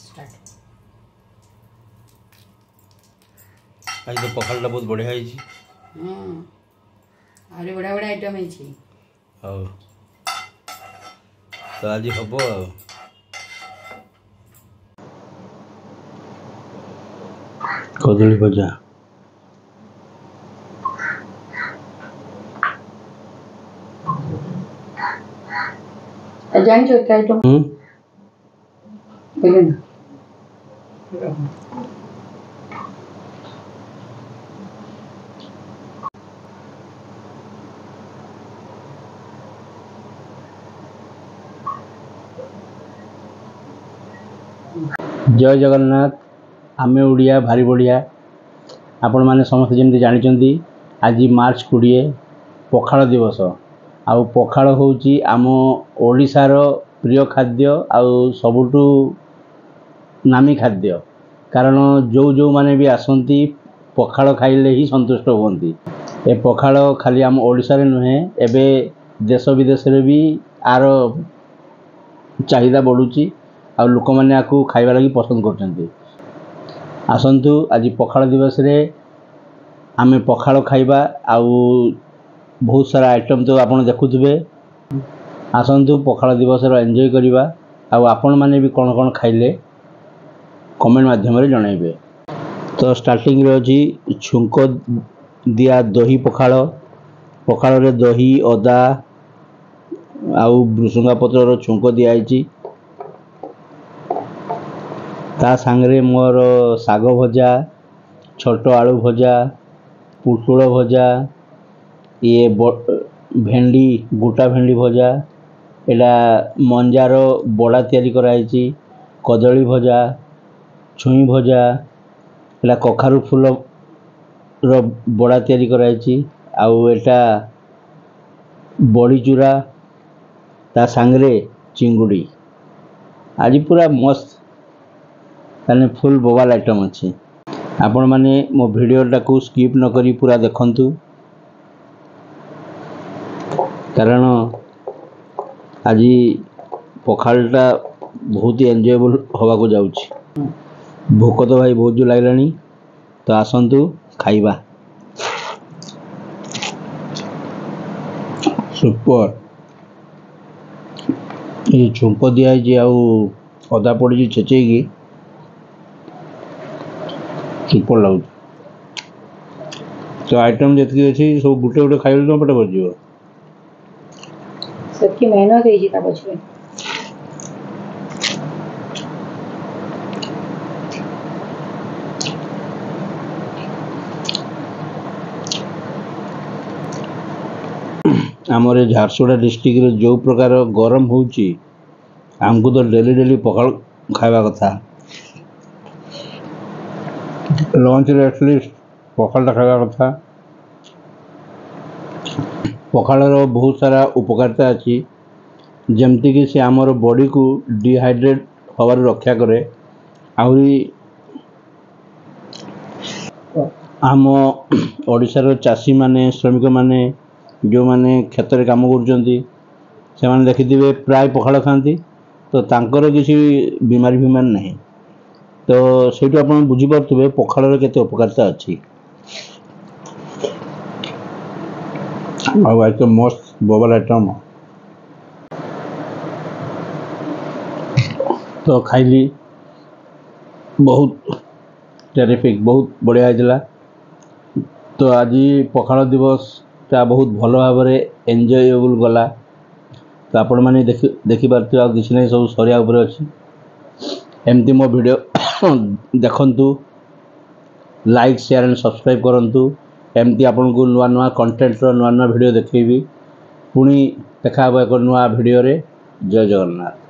Start. ଆଜି ତ ପଖାଳଟା ବହୁତ ବଢ଼ିଆ ହେଇଛି। ହଁ, ଆହୁରି ବଢ଼ିଆ ବଢ଼ିଆ ଆଇଟମ୍ ହେଇଛି। ହଉ, ତ ଆଜି ହବ ଆଉ କଦଳୀ ଭଜା। ଜାଣିଛ ଏତେ ଆଇଟମ୍ ହୁଁ। ଦେଲେ ନା। ଜୟ ଜଗନ୍ନାଥ। ଆମେ ଓଡ଼ିଆ ଭାରି ବଢ଼ିଆ। ଆପଣମାନେ ସମସ୍ତେ ଯେମିତି ଜାଣିଛନ୍ତି, ଆଜି ମାର୍ଚ୍ଚ 20 ପଖାଳ ଦିବସ। ଆଉ ପଖାଳ ହେଉଛି ଆମ ଓଡ଼ିଶାର ପ୍ରିୟ ଖାଦ୍ୟ ଆଉ ସବୁଠୁ ନାମୀ ଖାଦ୍ୟ, କାରଣ ଯେଉଁ ଯେଉଁମାନେ ବି ଆସନ୍ତି ପଖାଳ ଖାଇଲେ ହିଁ ସନ୍ତୁଷ୍ଟ ହୁଅନ୍ତି। ଏ ପଖାଳ ଖାଲି ଆମ ଓଡ଼ିଶାରେ ନୁହେଁ, ଏବେ ଦେଶ ବିଦେଶରେ ବି ଆର ଚାହିଦା ବଢ଼ୁଛି ଆଉ ଲୋକମାନେ ଆକୁ ଖାଇବା ଲାଗି ପସନ୍ଦ କରୁଛନ୍ତି। ଆସନ୍ତୁ, ଆଜି ପଖାଳ ଦିବସରେ ଆମେ ପଖାଳ ଖାଇବା ଆଉ ବହୁତ ସାରା ଆଇଟମ୍ ତ ଆପଣ ଦେଖୁଥିବେ। ଆସନ୍ତୁ, ପଖାଳ ଦିବସର ଏନ୍ଜୟ କରିବା। ଆଉ ଆପଣମାନେ ବି କ'ଣ କ'ଣ ଖାଇଲେ କମେଣ୍ଟ ମାଧ୍ୟମରେ ଜଣାଇବେ। ତ ଷ୍ଟାର୍ଟିଂରେ ଅଛି ଛୁଙ୍କ ଦିଆ ଦହି ପଖାଳ। ପଖାଳରେ ଦହି, ଅଦା ଆଉ ଭୃସୁଙ୍ଗା ପତ୍ରର ଛୁଙ୍କ ଦିଆହେଇଛି। ତା ସାଙ୍ଗରେ ମୋର ଶାଗ ଭଜା, ଛୋଟ ଆଳୁ ଭଜା, ପୋଟଳ ଭଜା, ଇଏ ଭେଣ୍ଡି, ଗୋଟା ଭେଣ୍ଡି ଭଜା, ଏଇଟା ମଞ୍ଜାର ବଡ଼ା ତିଆରି କରାହେଇଛି, କଦଳୀ ଭଜା, ଛୁଇଁ ଭଜା, ଏଇଟା କଖାରୁ ଫୁଲର ବଡ଼ା ତିଆରି କରାହେଇଛି, ଆଉ ଏଇଟା ବଡ଼ି ଚୁରା, ତା ସାଙ୍ଗରେ ଚିଙ୍ଗୁଡ଼ି। ଆଜି ପୁରା ମସ୍ତ, ତାହେଲେ ଫୁଲ୍ ବୋବାଲ ଆଇଟମ୍ ଅଛି। ଆପଣମାନେ ମୋ ଭିଡ଼ିଓଟାକୁ ସ୍କିପ୍ ନ କରି ପୁରା ଦେଖନ୍ତୁ, କାରଣ ଆଜି ପଖାଳଟା ବହୁତ ଏନ୍ଜୟେବୁଲ୍ ହେବାକୁ ଯାଉଛି। ଭୋକ ତ ଭାଇ ବହୁତ ଜୋର ଲାଗିଲାଣି, ତ ଆସନ୍ତୁ ଖାଇବା। ସୁପର। ଏ ଛୁଙ୍କ ଦିଆହେଇଛି ଆଉ ଅଦା ପଡ଼ିଛି ଛେଚେଇକି, ସୁପର ଲାଗୁଛି। ତ ଆଇଟମ୍ ଯେତିକି ଅଛି ସବୁ ଗୋଟେ ଗୋଟେ ଖାଇଲେ ତମ ପେଟ ଭରିଯିବ। ସେତିକି ମେହନତ ହେଇଛି ତା ପଛରେ। ଆମର ଏ ଝାରସୁଗୁଡ଼ା ଡିଷ୍ଟ୍ରିକ୍ଟରେ ଯେଉଁ ପ୍ରକାର ଗରମ ହେଉଛି, ଆମକୁ ତ ଡେଲି ଡେଲି ପଖାଳ ଖାଇବା କଥା। ଲଞ୍ଚରେ ଆଟଲିଷ୍ଟ ପଖାଳଟା ଖାଇବା କଥା। ପଖାଳର ବହୁତ ସାରା ଉପକାରିତା ଅଛି, ଯେମିତିକି ସେ ଆମର ବଡ଼ିକୁ ଡିହାଇଡ୍ରେଟ୍ ହେବାରୁ ରକ୍ଷା କରେ। ଆହୁରି ଆମ ଓଡ଼ିଶାର ଚାଷୀମାନେ, ଶ୍ରମିକମାନେ, ଯେଉଁମାନେ କ୍ଷେତରେ କାମ କରୁଛନ୍ତି, ସେମାନେ ଦେଖିଥିବେ ପ୍ରାୟ ପଖାଳ ଖାଆନ୍ତି, ତ ତାଙ୍କର କିଛି ବିମାରୀ ଫିମାରୀ ନାହିଁ। ତ ସେଇଠୁ ଆପଣ ବୁଝିପାରୁଥିବେ ପଖାଳର କେତେ ଉପକାରିତା ଅଛି। ଆଉ ଆଇଟମ୍ ମସ୍ତ ବବଲ ଆଇଟମ୍ ତ ଖାଇଲି, ବହୁତ ଟେରିଫିକ୍, ବହୁତ ବଢ଼ିଆ ହେଇଥିଲା। ତ ଆଜି ପଖାଳ ଦିବସଟା ବହୁତ ଭଲ ଭାବରେ ଏନ୍ଜୟେବୁଲ୍ ଗଲା। ତ ଆପଣମାନେ ଦେଖିପାରୁଥିବେ, ଆଉ କିଛି ନାହିଁ, ସବୁ ସରିବା ଉପରେ ଅଛି। ଏମିତି ମୋ ଭିଡ଼ିଓ ଦେଖନ୍ତୁ, ଲାଇକ୍, ସେୟାର ଆଣ୍ଡ ସବସ୍କ୍ରାଇବ୍ କରନ୍ତୁ। ଏମିତି ଆପଣଙ୍କୁ ନୂଆ ନୂଆ କଣ୍ଟେଣ୍ଟର ନୂଆ ନୂଆ ଭିଡ଼ିଓ ଦେଖେଇବି। ପୁଣି ଦେଖା ହେବ ଏକ ନୂଆ ଭିଡ଼ିଓରେ। ଜୟ ଜଗନ୍ନାଥ।